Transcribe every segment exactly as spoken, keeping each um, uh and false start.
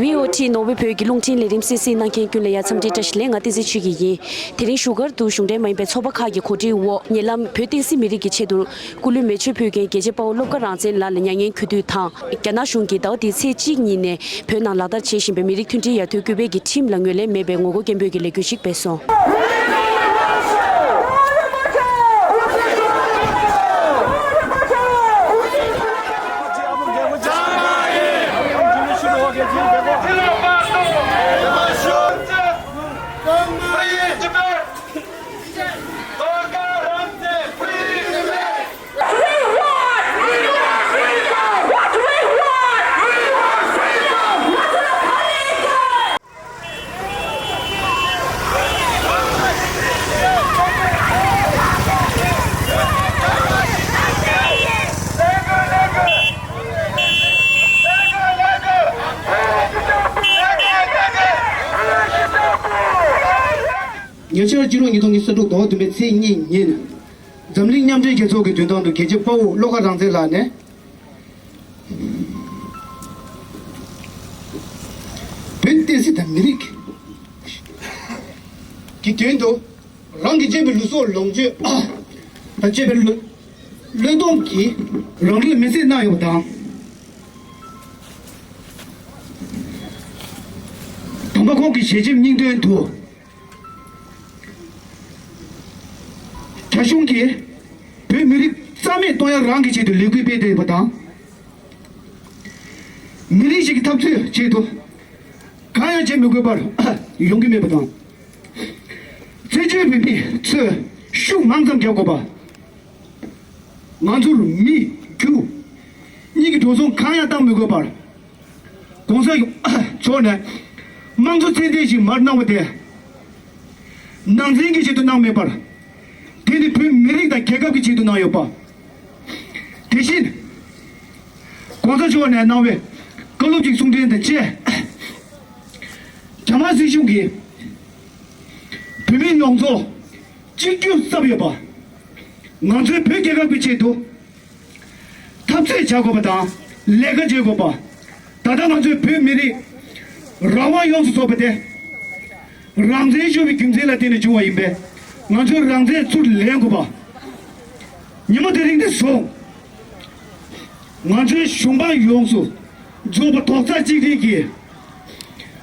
ཝི་ཨོ་ཊི་ནོར་ཝེ་བོད་ཀྱི་རླུང་འཕྲིན་ལས་རིམ་གསན་གཟིགས་གནང་མཁན་ཀུན་ལ་ཡང་འཚམས་འདྲི་བཀྲ་ཤིས་བདེ་ལེགས། ང་བསྟན་འཛིན་ཆོས་སྐྱིད་ཡིན། དེ་རིང་བཞུགས་སྒར་དུ་གཞུང་འབྲེལ་མ་ཡིན་པའི་ཚོགས་པ་ཁག་གི་གོ་སྒྲིག་འོག་ཉེ་ལམ་བོད་བསྟན་སྲིད་མི་རིགས་ཀྱི་ཆེད་དུ་སྐུ་ལུས་མེ་མཆོད་ཕུལ་མཁན་རྒྱལ་གཅེས་དཔའ་བོ་བློ་དགའ་རང་བཙན་ལགས་ལ་མྱ་ངན་གུས་འདུད་དང་། རྒྱ་ནག་གཞུང་གིས་ཟླ་བ་འདིའི་ཚེས་གཅིག་ཉིན་ནས་བོད་ནང་ལག་བསྟར་བྱེད་བཞིན་པའི་མི་རིགས་མཐུན་སྒྲིལ་ཡར་ཐོན་སྐུལ་སྤེལ་གྱི་ཁྲིམས་ལ་ངོས་ལེན་མེད་པའི་ངོ་རྒོལ་སྐད་འབོད་ཀྱི་ལས་འགུལ་ཞིག་སྤེལ་སོང་། ཉེ་ཆར་སྤྱི་ལོ་ཉིས་སྟོང་ཉི་ཤུ་རྩ་དྲུག་ཟླ་བ་བདུན་པའི་ཚེས་གཉིས་ཉིན། འཛམ་གླིང་མཉམ་འབྲེལ་རྒྱལ་ཚོགས་ཀྱི་མདུན་ཐང་དུ་རྒྱལ་གཅེས་དཔའ་བོ་བློ་དགའ་རང་བཙན་ལགས་ནས། བོད་བསྟན་སྲིད་དང་མི་རིགས་ཀྱི་དོན་དུ་རང་གི་གཅེས་པའི་ལུས་སྲོག་ལོངས་སྤྱོད་དང་བཅས་པའི་བློས་བློས་གཏོང་གིས་རང་ལུས་མེར་སྲེག་གནང་ཡོད་པ་དང་། དམ་པ་ཁོང་གི་ཞལ་ཆེམས་སྙིང་དོན་དུ། རྒྱ་གཞུང་གིས་བོད་མི་རིགས་རྩ་མེད་གཏོང་ཡ་རང་གི་ཆེད་དུ་ལས་འགུལ་སྤེལ་བསྡད་ཡོད་པ་དང་། མི་རིགས་ཤིག་གི་འཐབ་རྩོད་ཆེད་དུ་གང་ཡང་བྱེད་མི་དགོས་པར་ཡོང་གི་མེད་པ་དང་། བཙན་བྱོལ་བོད་མི་ཚོས་ཤུགས་མང་ཙམ་རྒྱག་དགོས་པ། ང་ཚོར་མི་རྒྱུ་གཉིས་ཀྱི་འགྲོ་སོང་གང་ཡང་བཏང་མི་དགོས་པར། གོང་ས་མཆོག་ནས་དམངས་གཙོ་ཚད་ལྡན་ཞིག་མར་གནང་བ་དེ། ནང་བཙན་གྱི་ཆེད་དུ་གནང་མེད་པར། དེ་ནི་བོད་མི་རིགས་དང་རྒྱལ་ཁབ་ཀྱི་ཆེད་དུ་གནང་ཡོད་པ། དེ་བཞིན། གོང་ས་མཆོག་ནས་གནང་བའི་བཀའ་སློབ་ཀྱི་གསུང་འཕྲིན་དང་བཅས། རྒྱ་དམར་སྲིད་གཞུང་གིས་བོད་མི་ཡོངས་རྫོགས་གཅིག་གྱུར་བསགས་ཡོད་པ། ང་ཚོའི་བོད་རྒྱལ་ཁབ་ཀྱི་ཆེད་དུ་འཐབ་རྩོད་བྱ་དགོས་པ་དང་ལས་ཀ་བྱེད་དགོས་པ། ད་ལྟ་ང་ཚོའི་བོད་མི་རིགས་རང་དབང་ཡོངས་སུ་རྫོགས་པ་དེ། རང་བཙན་ཤོར་བའི་རྒྱུ་མཚན་ལ་བརྟེན་ནས་བྱུང་བ་ཡིན་པས། ང་ཚོས་རང་བཙན་ཚུར་ལེན་དགོས་པ། ཉིན་མོ་དེ་རིང་ནས་བཟུང་ང་ཚོའི་གཞུང་འབངས་ཡོངས་སུ་རྫོགས་པ་རྡོག་རྩ་གཅིག་སྒྲིལ་གྱིས་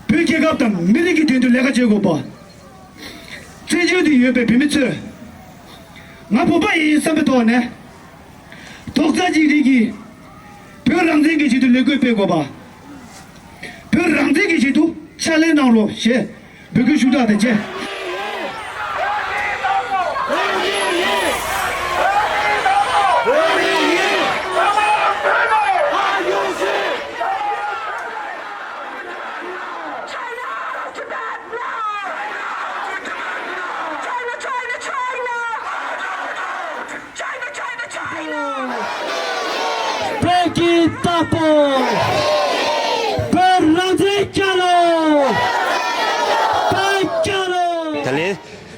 བོད་རྒྱལ་ཁབ་དང་མི་རིགས་ཀྱི་དོན་དུ་ལས་ཀ་བྱེད་དགོས་པ། བཙན་བྱོལ་དུ་ཡོད་པའི་བོད་མི་ཚོས་ང་བོད་པ་ཡིན་བསམ་པའི་ཐོག་ནས་རྡོག་རྩ་གཅིག་སྒྲིལ་གྱིས་བོད་རང་བཙན་གྱི་ཆེད་དུ་ལས་འགུལ་སྤེལ་དགོས་པ། བོད་རང་བཙན་གྱི་ཆེད་དུ་ཕྱག་ལས་གནང་རོགས་ཞེས་འབོད་སྐུལ་ཞུ་དག་དང་བཅས། China, China, China! China, China, China! བོད་ཀྱི་བདག་པོ། བོད་རང་བཙན་རྒྱལ་ལོ། བོད་རྒྱལ་ལོ། ད་ལན།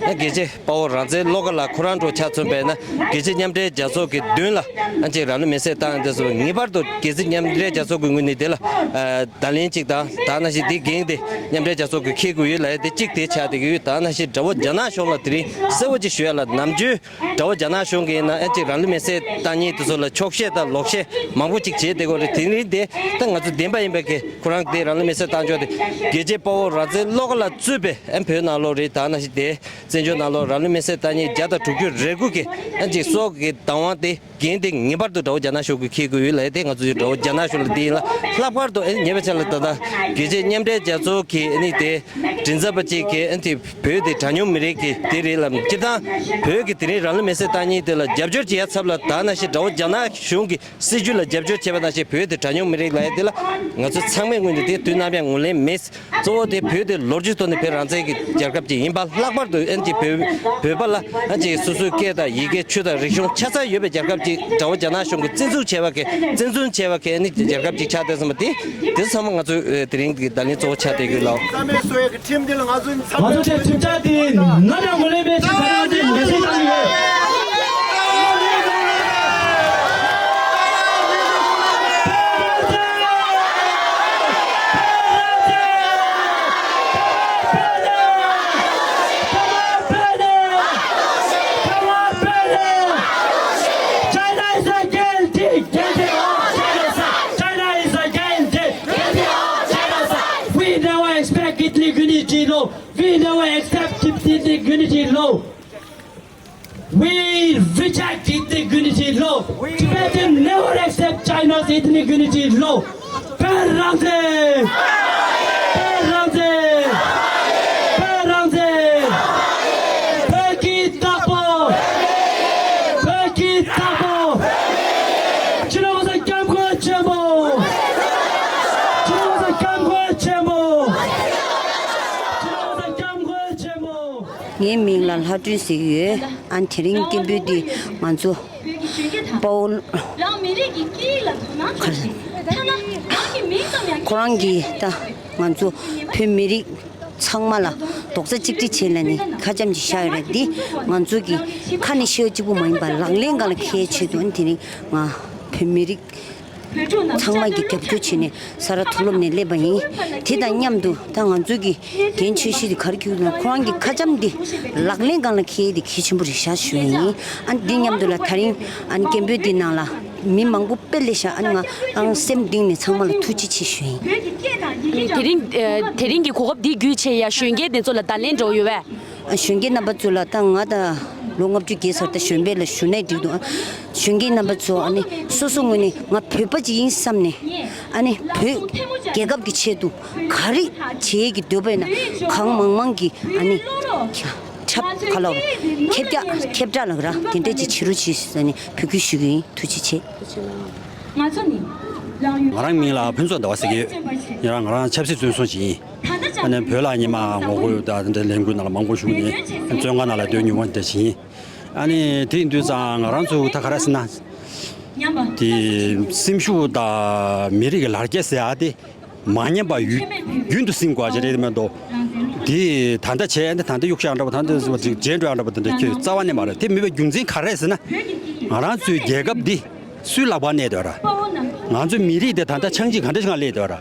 རྒྱལ་གཅེས་དཔའ་བོ་རང་བཙན་བློ་དགའ་ལགས་ཁོ་རང་འགྲོ་ཆ་མཚོན་པས་ན་རྒྱལ་སྤྱི་མཉམ་འབྲེལ་རྒྱལ་ཚོགས་ཀྱི་མདུན་ལ་ཨ་ཅེ་རང་ལུས་མེར་སྲེག་བཏང་དེ་སོ་ངེས་པར་དུ་རྒྱལ་སྤྱི་མཉམ་འབྲེལ་རྒྱལ་ཚོགས་ཀྱི་ངོས་ནས་དེ་ལ་བརྡ་ལན་གཅིག་དང་ད་ནང་བཞིན་དེ་འགན་དེ་མཉམ་འབྲེལ་རྒྱལ་ཚོགས་ཀྱིས་འཁྱེར་དགོས་ཡོད་ལབ་ཡ་དེ་གཅིག་དེ་ཆགས་བསྡད་ཀྱི་ཡོད། ད་ནང་བཞིན་དགྲ་བོ་རྒྱ་ནག་གཞུང་ལ་དེ་རིང་གསལ་བོ་ཅིག་ཞུ་ཡ་ལ་ནམ་རྒྱུན། དགྲ་བོ་རྒྱ་ནག་གཞུང་གིས་ན་ཨ་ཅིག་རང་ལུས་མེར་སྲེག་བཏང་མཁན་དེ་ཚོ་ལ་འཁྱོག་བཤད་དང་ལོག་བཤད་མང་པོ་ཅིག་བྱས་བསྡད་ཀྱི་ཡོད་རེད། དེ་རིང་དེ་ད་ང་ཚོ་བདེན་པ་ཡིན་པའི་གི་ཁོ་རང་དེ་རང་ལུས་མེར་སྲེག་བཏང་ཕྱོགས་དེ་རྒྱལ་གཅེས་དཔའ་བོ་རང་བཙན་བློ་དགའ་ལ་གཙོས་པའི་ཨ་བོད་ནང་ལོགས་རེད། ད་ནང་བཞིན་དེ་བཙན་བྱོལ་ནང་ལོགས་རང་ལུས་མེར་སྲེག་བཏང་མཁན་བརྒྱ་དང་དྲུག་ཅུ་རེ་དགུ་གི་ཨ་ཅིག་སྲོག་གི་བདག་དབང་དེ་འགན་དེ་ངེས་པར་དུ་དགྲ་བོ་རྒྱ་ནག་གཞུང་གིས་འཁྱེར་དགོས་ཡོད་ལབ་ཡ་དེ་ང་ཚོ་ཡི་དགྲ་བོ་རྒྱ་ནག་གཞུང་ལ་འདི་ཡིན་ལ། ལྷག་པར་དུ་ཨ་ཉེ་བའི་ཆར་ལ་ད་ལྟ་རྒྱལ་སྤྱིའི་མཉམ་འབྲེལ་རྒྱལ་ཚོགས་ཀྱི་ཨ་ནི་དེ་མགྲིན་ཚབ་པ་གཅིག་གིས་ཨ་ནི་དེ་བོད་དེ་གྲངས་ཉུང་མི་རིགས་ཀྱི་དེ་རེད་ལ། སྤྱིར་བཏང་བོད་ཀྱི་དེ་རིང་རང་ལུས་མེར་སྲེག་བཏང་མཁན་དེ་ལ་རྒྱབ་སྐྱོར་བྱེད་ཡ་ཚབ་ལ་ད་ནང་བཞིན་དགྲ་བོ་རྒྱ་ནག་གཞུང་གི་སྲིད་ཇུས་ལ་རྒྱབ་སྐྱོར་བྱས་པ་ནང་བཞིན་བོད་དེ་གྲངས་ཉུང་མི་རིགས་ལབ་ཡ་དེ་ལ་ང་ཚོ་ཚང་མས་ངོས་ནས་དེ་དུས་ནམ་ཡང་ངོས་ལེན་མེད། གཙོ་བོ་དེ་བོད་དེ་ལོ་རྒྱུས་ཐོག་ནས་བོད་རང་བཙན་གྱི་རྒྱལ་ཁབ་ཅིག་ཡིན་པ། ལྷག་པར་དུ་ཨ་ནི་བོད་བོད་པ་ལ་ཨ་ནི་སོ་སོའི་སྐད་དང་ཡི་གེ་ཆོས་དང་རིག་གཞུང་ཆ་ཚང་ཡོད་པའི་རྒྱལ་ཁབ་ཅིག་དགྲ་བོ་རྒྱ་ནག་གཞུང་གིས་བཙན་བཟུང་བྱས་པ་གི་བཙན་བཙོན་བྱས་པ་གི་ཨ་ནི་རྒྱལ་ཁབ་ཅིག་ཆགས་བསྡད་ཟིན་པ་དེ་དེ་ཚང་མ་ང་ཚོའི་དེ་རིང་གི་བརྡ་ལན་གཙོ་བོ་ཆགས་བསྡད་ཡོད་ལགས། བསམ་ཡས་གསོ་ཡས་ཀྱི་ཁྲིམས་འདི་ལ་ང་ཚོ་ཚང་མས་ཁྲིམས་འཆར་དེ་ནམ་ཡང་ངོས་ལེན་མེད་ཅེས་ད་ལྟ་ངས་འགྲེལ་བཤད་བཏང་ཡོད། Unity law. We reject ethnic unity law. Tibetan never accept China's ethnic unity law. བོད་རང་བཙན། བོད་རང་བཙན། བོད་རང་བཙན། བོད་ཀྱི་བདག་པོ། བོད་ཀྱི་བདག་པོ། སྤྱི་ནོར་གོང་ས་སྐྱབས་མགོན་ཆེན་པོ། སྤྱི་ནོར་གོང་ས་སྐྱབས་མགོན་ཆེན་པོ། སྤྱི་ནོར་གོང་ས་སྐྱབས་མགོན་ཆེན་པོ། ངའི་མིང་ལ་ལྷ་སྒྲོན་ཟེར་གྱི་ཡོད། ཨ་ནི་དེ་རིང་སྐད་འབོད་འདི་ང་ཚོ་དཔའ་བོ། ཁོ་རང་གིས་ད་ང་ཚོ་བོད་མི་རིགས་ཚང་མ་ལ་རྡོག་རྩ་གཅིག་སྒྲིལ་བྱེད་ལབ་ནས་ཁ་བྱམས་ཀྱིས་བཞག་ཡོད་རེད། འདི་ང་ཚོ་གི་ཁ་ནས་བཤད་གཅིག་པུ་མ་ཡིན་པར་ལག་ལེན་སྒང་ལ་འཁེལ་ཆེད་དུ། ཨ་ནི་དེ་རིང་ང་བོད་མི་རིགས་ཚང་མ་གིས་རྒྱབ་སྐྱོར་བྱས་ནས་ས་རཱ་མཐོ་སློབ་ནས་སླེབས་པ་ཡིན། དེ་དང་མཉམ་དུ་ད་ང་ཚོ་གི་འགན་ཆེ་ཤོས་དེ་ག་རེ་འཁྱེར་ཡོད་ན། ཁོ་རང་གི་ཁ་བྱམས་དེ་ལག་ལེན་སྒང་ལ་འཁེལ་ཡས་དེ་གལ་ཆེན་པོ་རེད་ཤག་ཞུ་ཡ་ཡིན། ཨ་ནི་འདི་མཉམ་དུ་ལ་ད་རིང་ཨ་ནི་སྐད་འབོད་འདི་ནང་ལ་མི་མང་པོ་དཔེ་སླེབས་ཤག་ཨ་ནི་ང་རང་སེམས་གཏིང་ནས་ཚང་མ་ལ་ཐུགས་རྗེ་ཆེ་ཞུ་ཡ་ཡིན། དེ་རིང་ཨ་དེ་རིང་གི་གོ་སྐབས་འདི་བརྒྱུད་བྱས་ཡ་གཞོན་སྐྱེས་དེ་ཚོ་ལ་བརྡ་ལན་འདྲ་བོ་ཡོད་པས། གཞོན་སྐྱེས་རྣམ་པ་ཚོ་ལ་ད་ང་ད་ལོ་ལྔ་བཅུ་བརྒལ་ཚར། ད་གཞོན་པ་ལ་ཞུ་ནས་འགྲིག་འདུག་གཞོན་སྐྱེས་རྣམ་པ་ཚོ་ཨ་ནི་སོ་སོ་ངོས་ནས་ང་བོད་པ་ཅིག་ཡིན་བསམ་ནས། ཨ་ནི་བོད་རྒྱལ་ཁབ་ཀྱི་ཆེད་དུ་ག་རེ་བྱེད་ཀྱི་འདོད་པ་ཡིན་ན་གང་མང་མང་གིས་ཨ་ནི་འཁྲབ་ཁ་ལོ་ཁེབས་རྒྱ་ཁེབས་དྲག་ལ་ར་དེ་འདྲས་ཅིག་བྱེད་རོགས་བྱེད་ཟེར་ནས་འབོད་སྐུལ་ཞུ་གི་ཡིན། ཐུགས་རྗེ་ཆེ། ང་རང་མིང་ལ་ཕུན་ཚོགས་ཟླ་བ་ཟེར་གྱི་ཡོད། ཡིན་རང་ང་རང་ཆབ་སྲིད་བཙོན་སྲུང་ཞིག་ཡིན། ཨ་ནི་བོད་ལ་ཉི་མ་ངོ་རྒོལ་དང་དེ་འདྲའི་ལས་འགུལ་ནང་ལ་མང་པོ་ཞུགས་ནས་བཙོན་ཁང་ནང་ལ་སྡོད་མྱོང་བ་འདྲ་ཞིག་ཡིན། ཨ་ནི་དེ་ཡིན་དུས་ཙང་ང་རང་ཚོ་ད་ག་རེ་ཟེར་ན། དེ་སེམས་ཤུགས་དང་མི་རིགས་ཀྱི་ལར་རྒྱས་ཟེར་ཡ་དེ་མ་ཉམས་པ་ཡུན་རྒྱུན་དུ་སྲུང་དགོས་ཅེས་རེད་མ་གཏོགས། དེ་ད་ལྟ་བྱས་ཨ་ནི་ད་ལྟ་གཡུག་བཞག་འདྲ་པོ་ད་ལྟ་ཅིག་བརྗེད་འགྲོ་ཡ་འདྲ་པོ་དེ་འདྲ་ཁྱོད་རྩ་བ་ནས་མ་རེད། དེ་མེད་པའི་རྒྱུ་མཚན་ག་རེ་ཟེར་ན། ང་རང་ཚོའི་རྒྱལ་ཁབ་འདི་སུའི་ལག་པར་གནས་བསྡད་ར། ང་ཚོའི་མི་རིགས་དེ་ད་ལྟ་ཆགས་འཇིག་ག་འདྲ་ཞིག་སླེབས་བསྡད་ར།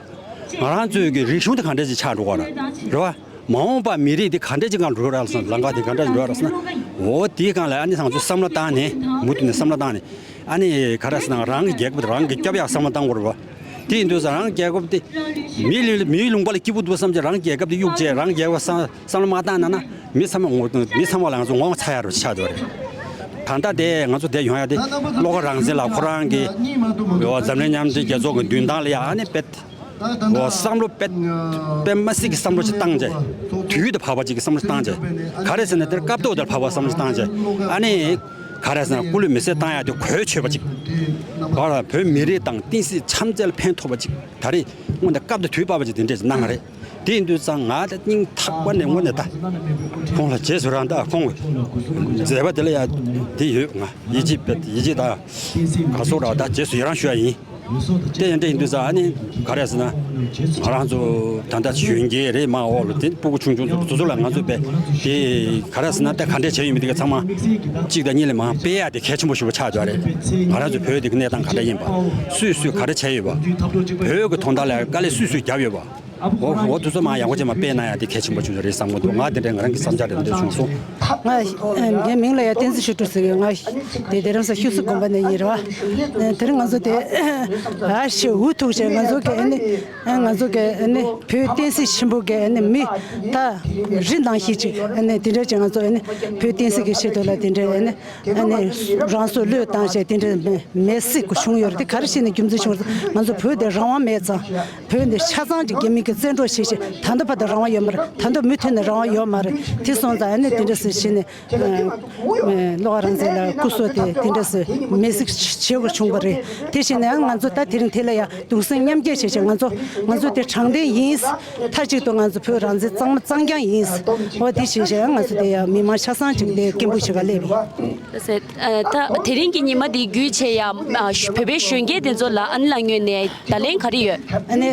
ང་རང་ཚོའི་གི་རིག་གཞུང་དེ་ག་འདྲ་ཞིག་ཆགས་འགྲོ་ག་ར། རེད་བ། མ་འོངས་པ་མི་རིགས་དེ་ག་འདྲ་ཞིག་གང་འགྲོ་ར་ལ་སོང་། ལམ་ཁ་དེ་ག་འདྲ་འགྲོ་ར་སོང་ན། འོ་དེའི་སྒང་ལ་ཨ་ནི་ང་ཚོས་བསམ་བློ་བཏང་ནས་མུ་མཐུད་ནས་བསམ་བློ་བཏང་ནས། ཨ་ནི་ག་རེ་ཟེར་ན་རང་གི་རྒྱལ་ཁབ་དེ་རང་གིས་སྐྱོབ་ཡག་བསམ་བློ་བཏང་དགོས་རེད་བ། དེ་ཡིན་དུས་ཙང་རང་རྒྱལ་ཁབ་དེ་མིའི་ལུས་མིའི་ལུང་པ་ལ་སྐྱིད་པོ་འདུག་བསམ་བྱས་རང་རྒྱལ་ཁབ་དེ་གཡུག་བྱས་རང་རྒྱལ་ཁབ་བསམ་བསམ་བློ་མ་བཏང་ན་ན་མི་ཚང་མ་ངོ་མི་ཚང་མ་ལ་ང་ཚོ་ངོ་ཚ་ཡག་རུ་ཆགས་འདུག་རེད། ད་ལྟ་དེ་ང་ཚོ་དེ་ཡོང་ཡག་དེ་བློ་དགའ་རང་བཙན་ལགས་ཁོ་རང་གི་འཛམ་གླིང་མཉམ་འབྲེལ་རྒྱལ་ཚོགས་ཀྱི་མདུན་ཐང་ལ་ཡ་ཨ་ནི་དཔེ་འོ་བསམ་བློ་དཔེ་དཔེ་མ་སྲིད་ཀྱི་བསམ་བློ་ཞིག་བཏང་བྱས། དུས་དང་བབ་པ་ཅིག་གི་བསམ་བློ་ཞིག་བཏང་བྱས། ག་རེ་ཟེར་ན་དེར་སྐབས་ཐོག་དེར་བབ་པ་བསམ་བློ་ཞིག་བཏང་བྱས། ཨ་ནི་ག་རེ་ཟེར་ན་སྐུ་ལུས་མེ་སྲེག་བཏང་ཡག་དེ་གོ་ཆོད་པ་ཅིག་བར་བོད་མི་རིགས་དང་བསྟན་སྲིད་ཆམ་རྩལ་ཕན་ཐོགས་པ་ཅིག་ད་རེས་དངོས་གནས་སྐབས་དང་དུས་བབ་པ་ཅིག་དེ་འདྲས་ཞིག་གནང་བ་རེད། དེ་ཡིན་དུས་ཙང་ང་ད་སྙིང་ཐག་པ་ནས་དངོས་གནས་ད་ཁོང་ལ་རྗེས་སུ་རང་ད་ཁོང་མཛད་པ་དེ་ལ་ཡ་དེ་ཡོད། ང་ཡིད་ཆེས་དཔེ་ཡིད་ཆེས་དང་ག་སོགས་ར་ད་རྗེས་སུ་ཡི་རང་ཞུ་ཡ་ཡིན། དེ་ཡིན་དེ་ཡིན་དུས་ཙང་ཨ་ནི་ག་རེ་ཟེར་ན། ང་རང་ཚོ་ད་ལྟ་གཞོན་སྐྱེས་རེད་མ་འོག་ལ་དེ་སྤུ་གུ་ཆུང་ཆུང་ཚོ་ཚོ་ཚོ་ལ་ང་ཚོ་དཔེ་དེ་ག་རེ་ཟེར་ན་ད་ག་འདྲས་བྱས་ཡོད་མེད་དེ་ག་ཚང་མ་གཅིག་དང་གཉིས་ལས་མང་སྤེལ་ཡག་དེ་གལ་ཆེན་པོ་ཞེ་པོ་ཆགས་འདུག་རེད། ང་རང་ཚོ་བོད་དེ་གི་གནས་སྟངས་ག་འདྲ་ཡིན་པ། སུས་སུས་ག་རེ་བྱས་ཡོད་པ། བོད་ཀྱི་དོན་དག་ལ་དཀའ་ལས་སུས་སུས་བརྒྱབ་ཡོད་པ། འོ་འོ་དེ་ཚོ་མ་ཡག་པོ་བྱས་མ་སྤེལ་གནང་ཡག་དེ་གལ་ཆེན་པོ་ཆུང་ཆུང་རེད་བསམ་གི་འདུག་ང་དེ་འདྲའི་ང་རང་གི་བསམ་འཆར་རེ་འདྲ་བྱུང་སོང་། ང་ངའི་མིང་ལ་ཡ་བསྟན་འཛིན་ཆོས་སྒྲོན་ཟེར་གི། ང་དེ་རྡ་རམ་ས་ཤུག་སུ་དགོན་པ་ནས་ཡིན་རེད་བ། དེ་རིང་ང་ཚོ་དེ་ཨ་ཤེ་འུ་ཐུག་བྱས་ང་ཚོ་གི་ཨ་ནི་ང་ཚོ་གི་ཨ་ནི་བོད་བསྟན་སྲིད་ཆེན་པོ་གི་ཨ་ནི་མི་ད་རི་ནང་བཞིན་ཅིག་ཨ་ནི་དེ་འདྲ་ཅིག་ང་ཚོ་ཨ་ནི་བོད་བསྟན་སྲིད་ཀྱི་ཆེད་དུ་ལ་དེ་འདྲ་ཨ་ནི། ཨ་ནི་རང་སྲོག་བློས་བཏང་བྱས་དེ་འདྲའི་མེ་མེ་སྲེག་གི་བྱུང་ཡོད་རེད། དེ་ག་རེ་བྱས་ནས་རྒྱུ་མཚན་བྱུང་རེད། ང་ཚོ་བོད་དེ་རང་དབང་མེད་ཙང་། བོད་འདི་ཆ་ཚང་གི་རྒྱ་མི་གི་བཙན་འཕྲོག་བྱས་བྱས་ད་ལྟ་བར་དུ་རང་དབང་ཡོད་མ་རེད། ད་ལྟ་མུ་མཐུད་ནས་རང་དབང་ཡོད་མ་རེད། དེ་སོང་ཙང་ཨ་ནི་དེ་འདྲ་ཟེར་བྱས་ནས་བློ་དགའ་རང་བཙན་ལགས་སྐུ་སྲོག་དེ་དེ་འདྲ་ཟེར་མེ་སྲེག་བྱེད་དགོས་བྱུང་བ་རེད། དེ་བྱས་ནས་ང་ཚོ་ད་དེ་རིང་དེ་ལ་ཡང་གདུང་སེམས་མཉམ་སྐྱེད་བྱས་བྱས་ང་ཚོ་ང་ཚོ་དེ་དྲང་བདེན་ཡིན། མཐའ་གཅིག་ཏུ་ང་ཚོ་བོད་རང་བཙན་གཙང་མ་གཙང་རྐྱང་ཡིན། འོ་དེ་བྱས་བྱས་ང་ཚོ་དེ་ཡང་མི་མང་ཆ་ཚང་གཅིག་དེ་སྐད་འབོད་བྱེད་ག་སླེབས་ཡིན། ད་དེ་རིང་གི་ཉི་མ་འདི་བརྒྱུད་བྱས་ཡ་བོད་པའི་གཞོན་སྐྱེས་དེ་ཚོ་ལ་ཨ་ནི་ལ་ངོས་ནས་བརྡ་ལན་ག་རེ་ཡོད། ཨ་ནི་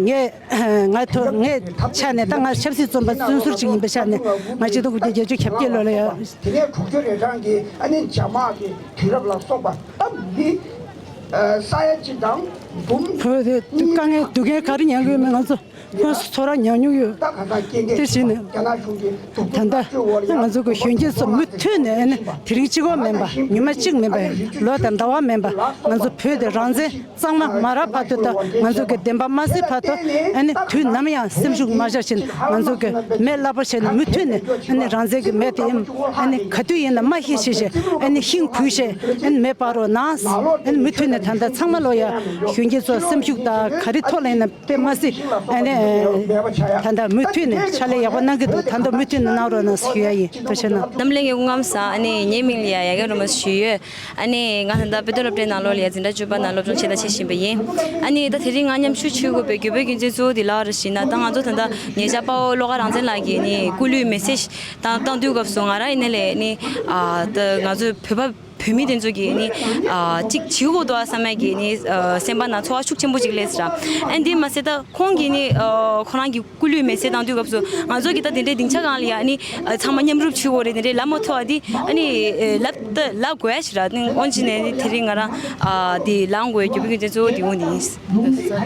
ངས་ང་ཐོ་ངའི་ཆ་ནས་ད་ང་ཆབ་སྲིད་བཙོན་པ་བཙོན་ཟུར་ཅིག་ཡིན་པའི་ཆ་ནས་ང་ཆིག་སྟོང་དགུ་བརྒྱ་བརྒྱད་ཅུ་གྱ་བརྒྱད་ལོ་ལ་ཡ། དེ་ནས་དྲུག་ཅུ་རེ་གྲངས་ཀྱི་ཨ་ནི་འཇབ་དམག་གི་དུས་རབས་ལ་སོགས་པ་ད་མི། ས་ཡ་གཅིག་དང་འབུམ། བོད་དེ་དཀའ་ངལ་སྡུག་ངལ་ག་རེ་མྱངས་ཡོད་མེད་ང་ཚོ་ཁོང་ཚོ་ཚོར་བ་མྱོང་མྱོང་ཡོད། དེ་བཞིན་ད་ལྟ་ང་ཚོ་གི་གཞོན་སྐྱེས་ཚོ་མུ་མཐུད་ནས་ཨ་ནི་དེ་རིང་གཅིག་པོ་མིན་པ། ཉི་མ་གཅིག་མིན་པ། ལོ་དང་ཟླ་བ་མིན་པ། ང་ཚོ་བོད་དེ་རང་བཙན་གཙང་མ་མ་རག་བར་དུ་དང་། ང་ཚོ་གི་བདེན་པ་མ་གསལ་བར་དུ། ཨ་ནི་དུས་ནམ་ཡང་སེམས་ཤུགས་མ་ཆག་བཞིན་ང་ཚོ་གི་མེ་རླབས་པོ་ཆེ་ནས་མུ་མཐུད་ནས་ཨ་ནི་རང་བཙན་གྱི་མེ་དེ་ཨ་ནི་ག་དུས་ཡིན་ན་མ་ཤི་ཤི་བྱས། ཨ་ནི་ཤིང་བུད་བྱས། ཨ་ནི་མེ་སྤར་རོགས་གནང་། ཨ་ནི་མུ་མཐུད་ནས་ད་ལྟ་ཚང་མ་ལོ་ཡ་གཞོན་སྐྱེས་ཚོ་སེམས་ཤུགས་དང་ག་རེ་ཐོག་ལ་ཡིན་ན་དཔེ་མ་སྲིད། ཨ་ནི་ད་ལྟ་མུ་མཐུད་ནས་ཕྱག་ལས་ཡག་པོ་གནང་གི་འདུག་ད་ལྟ་མུ་མཐུད་ནས་གནང་རོགས་གནང་ཞུ་ཡ་ཡིན། ཐུགས་རྗེ་གནང་། འཛམ་གླིང་གི་སྐུ་ཁམས་བཟང་། ཨ་ནི་ངའི་མིང་ལ་ཡ་ཡ་གི་རུ་མ་ཞུ་ཡོད། ཨ་ནི་ང་ད་ལྟ་དཔེ་སྟོན་སློབ་གྲྭའི་ནང་ལོགས་ལ་ཡ་འཛིན་གྲྭ་བཅུ་པ་ནང་སློབ་སྦྱོང་བྱེད་ད་བྱེད་བཞིན་པ་ཡིན། ཨ་ནི་ད་དེ་རིང་ང་མཉམ་ཞུགས་བྱེད་དགོས་པའི་དགོས་པའི་རྒྱུ་མཚན་གཙོ་བོ་དེ་ལ་ར་ཞིག་ན། ད་ང་ཚོ་ད་ལྟ་ཉེ་ཆར་དཔའ་བོ་བློ་དགའ་རང་བཙན་ལགས་ཀྱིས་ནི་སྐུ་ལུས་མེ་བསྲེགས་བཏང་བཏང་དུས་སྐབས་སུ་ང་རང་ཡིན་ན་ལས་ནི་ཨ་ད་ང་ཚོ་བོད་པ་བོད་མི་དེ་ཚོ་གིས་ནི་ཨ་གཅིག་བྱེད་དགོས་འདུག་ཨ་བསམ་ཡ་གི་ནི་ཨ་སེམས་པ་ནང་ཚོར་བ་ཤུགས་ཆེན་པོ་ཅིག་སླེབས་སོང་ར། ཨ་འདི་མ་ཟད་ད་ཁོང་གིས་ནི་ཨ་ཁོ་རང་གི་སྐུ་ལུས་མེ་བསྲེགས་བཏང་དུས་སྐབས་སུ་ང་ཚོ་གི་ད་དེ་འདྲའི་སྡིངས་ཆ་སྒང་ལ་ཡ་ནི་ཨ་ཚང་མ་མཉམ་རུབ་བྱེད་དགོས་རེད། དེ་འདྲའི་ལབ་མ་ཐུབ་པ་འདི་ཨ་ནི་ཨ་ལབ་ད་ལབ་དགོས་ཡ་ཞིག་ར། ཨ་ནི་འོན་ཅི་ནས་ནི་དེ་རིང་ང་རང་ཨ་འདི་ལངས་དགོས་ཡ་རྒྱུ་མཚན་གཙོ་བོ་འདི་འོ་འདི་ཡིན།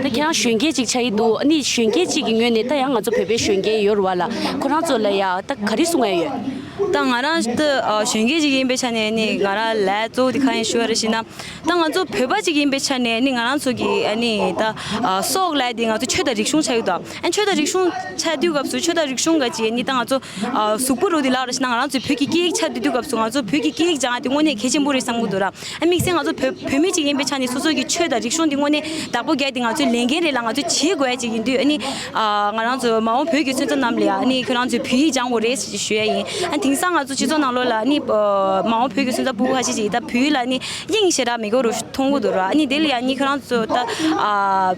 ད་ཁྱེད་རང་གཞོན་སྐྱེས་ཅིག་ཆགས་ཀྱི་འདུག་ཨ་ནི་གཞོན་སྐྱེས་ཅིག་གི་ངོས་ནས་ད་ཡང་ང་ཚོ་བོད་པའི་གཞོན་སྐྱེས་ཡོད་རེད་བ་ལ། ཁོ་རང་ཚོ་ལ་ཡ་ད་ག་རེ་གསུང་ཡ་ཡོད། ད་ང་རང་ད་ཨ་གཞོན་སྐྱེས་ཅིག་ཡིན་པའི་ཆ་ནས་ནི་ང་རང་ལ་གཙོ་བོ་དེ་གང་ཡིན་ཞུ་བ་རེད་ཞེ་ན། ད་ང་ཚོ་བོད་པ་ཅིག་ཡིན་པའི་ཆ་ནས་ནི་ང་རང་ཚོ་གི་ཨ་ནི་ད་ཨ་སྲོག་ལ་དེ་ང་ཚོ་ཆོས་དང་རིག་གཞུང་ཆགས་ཡོད་དོ། ཨ་ཆོས་དང་རིག་གཞུང་ཆགས་དུས་སྐབས་སུ་ཆོས་དང་རིག་གཞུང་ག་ཅིག་ནི་ད་ང་ཚོ་ཨ་གཟུགས་པོ་རུ་དེ་ལ་རེད་ཞེ་ན། ང་རང་ཚོའི་བོད་ཀྱི་སྐད་ཡིག་ཆགས་བསྡད་དུས་སྐབས་སུ་ང་ཚོ་བོད་ཀྱི་སྐད་ཡིག་སྦྱང་ཡ་དེ་དངོས་གནས་གལ་ཆེན་པོ་རེད་བསམ་གྱི་འདུག་ར། ཨ་དམིགས་བསལ་ང་ཚོ་བོད་བོད་མི་ཅིག་ཡིན་པའི་ཆ་ནས་སོ་སོ་གི་ཆོས་དང་རིག་གཞུང་འདི་དངོས་གནས་བདག་པོ་རྒྱག་དེ་ང་ཚོའི་ལས་འགན་རེད་ལ། ང་ཚོས་བྱེད་དགོས་ཡ་ཅིག་ཡིན་དུས་ཨ་ནི་ཨ་ང་རང་ཚོ་མ་འོངས་བོད་ཀྱི་སོན་རྩ་རྣམས་ལ་ཡ་ཨ་ནི་ཁྱོད་རང་ཚོས་བོད་ཡིག་སྦྱང་དགོས་རེད་ཞེས་ཞུ་ཡ་ཡིན། ཨ་དེང་སང་ང་ཚོ་སྤྱི་ཚོགས་ནང་ལོགས་ལ་ཨ་ནི་ཨ་མ་འོངས་བོད་ཀྱི་སོན་རྩ་ཕྲུ་གུ་ཁ་ཤས་ཅིག་ད་བོད་ཡིག་ལ་ཨ་ནི་དབྱིངས་ཞེ་དྲག་མེད་སྐོར་རུ་མཐོང་གི་འདུག་ར། ཨ་ནི་དེ་ལ་ཡ་ཨ་ནི་ཁྱོད་རང་ཚོ་ད་ཨ་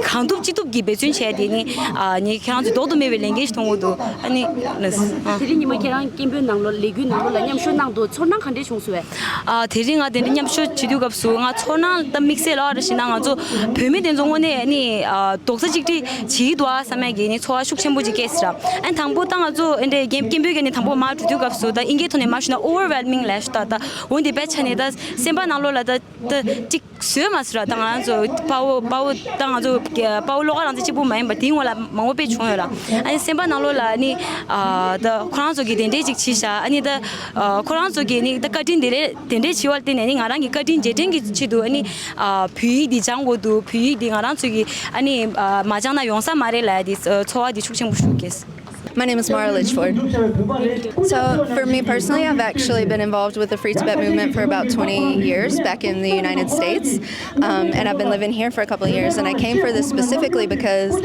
གང་ཐུབ་ཅི་ཐུབ་ཀྱིས་འབད་བརྩོན་བྱས་ཏེ་ཨ་ནི་ཨ་ནི་ཁྱོད་རང་ཚོ་ལྡོག་ཏུ་མེད་པའི་ལས་འགན་ཞིག་མཐོང་གི་འདུག་ཨ་ནི་ཨ་དེ་རིང་ཉི་མ་ཁྱེད་རང་སྐད་འབོད་ནང་ལོགས་ལས་འགུལ་ནང་ལོགས་ལ་མཉམ་ཞུགས་གནང་འདུག་ཚོར་སྣང་ག་འདྲས་བྱུང་སོང་བས། ཨ་དེ་རིང་ང་དེ་འདྲ་མཉམ་ཞུགས་བྱེད་དུས་སྐབས་སུ་ང་ཚོར་སྣང་ད་དམིགས་བསལ་ལ་རེ་ཞིག་ན་ང་ཚོ་བོད་མི་དེ་ཚོ་དངོས་གནས་ནི་ཨ་རྡོག་རྩ་གཅིག་སྒྲིལ་བྱེད་ཀྱི་འདུག་ཨ་བསམ་ཡ་གི་ནི་ཚོར་བ་ཤུགས་ཆེན་པོ་ཅིག་སྐྱེས་སོང་ར། ཨ་དང་པོ་ད་ང་ཚོ་ཨེ་འདྲའི་སྐད་སྐད་འབོད་གི་ནི་དང་པོ་མར་འགྲོ་དུས་སྐབས་སུ་ད་ཨིན་སྐད་ཐོག་ནས་མར་ཞུ་ན་overwhelming ལབ་ཞུ་ད། ད་འོ་འདི་དཔེ་ཆ་ནས་ད་སེམས་པ་ནང་ལོགས་ལ་ད་ད་གཅིག་བཟོས་མ་སོང་ར། ད་ང་རང་ཚོ་དཔའ་བོ་དཔའ་བོ་ད་ང་ཚོ་དཔའ་བོ་བློ་དགའ་རང་བཙན་གཅིག་པུ་མ་ཡིན་པ་དེའི་ངོ་ལ་མང་པོ་དཔེ་བྱུང་ཡོད་ར། ཨ་ནི་སེམས་པ་ནང་ལོགས་ལ་ནི་ཨ་ད་ཁོ་རང་ཚོ་གིས་དེ་འདྲས་ཅིག་བྱས་ཤག་ཨ་ནི་ད་ཨ་ཁོ་རང་ཚོ་གིས་ནི་ད་བཀའ་དྲིན་དེ་རེད། དེ་འདྲས་བྱས་པར་བརྟེན་ནས་ནི་ང་རང་གི་བཀའ་དྲིན་རྗེས་དྲན་གྱི་ཆེད་དུ་ཨ་ནི་ཨ་བོད་ཡིག་འདི་སྦྱང་དགོས་འདུག་བོད་ཡིག་འདི་ང་རང་ཚོ་གིས་ཨ་ནི་ཨ་མ་སྦྱང་ན་ཡོང་ས་མ་རེད་ལབ་ཡ་འདི་ཚོར་བ་འདི་ཤུགས་ཆེན་པོ་ཞིག་སྐྱེས། My name is Mara Litchford. So, for me personally, I've actually been involved with the Free Tibet movement for about twenty years back in the United States. Um, and I've been living here for a couple of years. And I came for this specifically because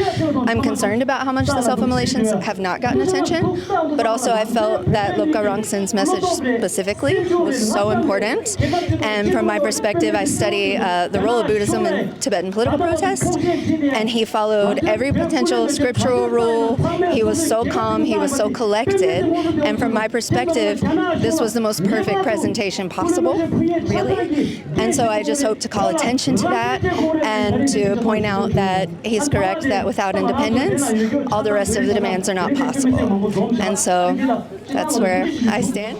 I'm concerned about how much the self immolations have not gotten attention. But also, I felt that Lobka Rangtsen's message specifically was so important. And from my perspective, I study uh, the role of Buddhism in Tibetan political protest, and he followed every potential scriptural rule. He was so calm, he was so collected, and from my perspective, this was the most perfect presentation possible, really. And so I just hope to call attention to that and to point out that he's correct that without independence, all the rest of the demands are not possible. And so that's where I stand.